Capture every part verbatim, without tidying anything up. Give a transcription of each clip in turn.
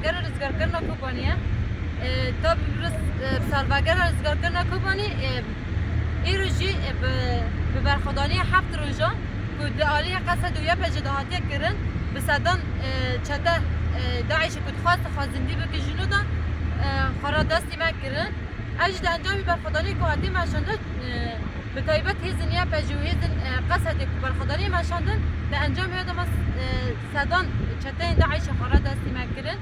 Gera rizgarkirina Kobanî ye. E, tabî bi riz-, e, bi salvegera rizgarkirina Kobanî, e, îro jî, e, bi, bi berxwedaniya heft rojan ku di aliyê Qesed û Y P G de hatiye kirin, bi sedan, e, çete, e, DAIŞê ku dixwest xwezindî bike ji nû de, e, xwe re destî me kirin. Ev jî di encamê berxwedaniyê ku hatiye meşandin, e, bi taybet hêzên Y P G û hêzên, e, Qesedê ku berxwedaniyê meşandin, di encamê wê de me, e, sedan çeteyên DAIŞê xwe re destî me kirin.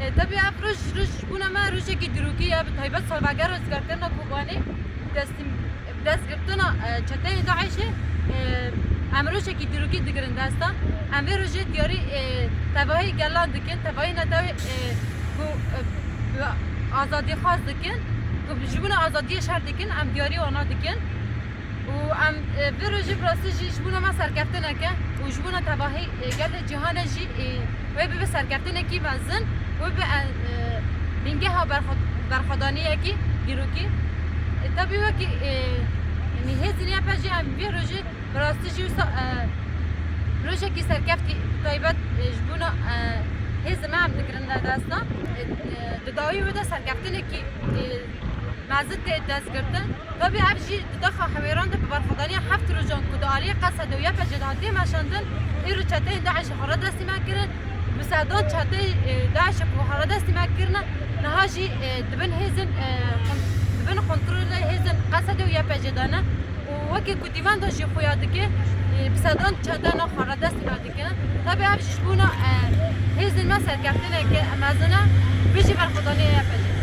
E, tebî ev roj, roj ji bûna me rojekî dîrokî ye, bi taybet salvegera rizgarkirina Kobanê destî, destgirtina, e, çeteyên DAIŞê, e, em rojekî dîrokî digirin desta. Em vê rojê diyarî, e, tevahî gelan dikin, tevahî netewê, e, ku, e, bi azadî xwaz dikin, ku ji bûna azadiyê şer dikin, em diyarî wana dikin. Û em, e, vê rojê bi rastî jî ji bûna me serkeftinek e û ji bûna tevahî, e, gelê cîhanê jî, e, wê bibe serkeftinekî mezin, wê bibe, e, e, bîngeha berxwe-, berxwedaniyekî dîrokî. E, tebî wekî, e, yanî hêzên Y P G em vê rojê bi rastî jî wisa, e, rojekî serkeftî taybet, e, ji bûna, e, hêzên me em digirin desta. E, e, di dawî wê de serkeftinekî, e, mezin tê destgirtin. Tabî ev jî di daxa hewêran de bi berxwedaniya heft rojan ku di aliyê Qesedê û Y P G de hatiye meşandin, îro çeteyên DAIŞê xwe re destî me kirin. Bi sedan çeteyê, e, DAIŞê ku xwe re destî me kirine, niha jî, e, di bin hêzên, e, kon-, di bin kontrolê hêzên Qesedê û Y P G de ne. Û wekî ku dîvenda jî xuya dike, e, bi sedan çete ne xwe re destî me dike. Tabî ev jî ji bûna, e, hêzên me serkeftineke mezin e, bijî berxwedaniya Y P G.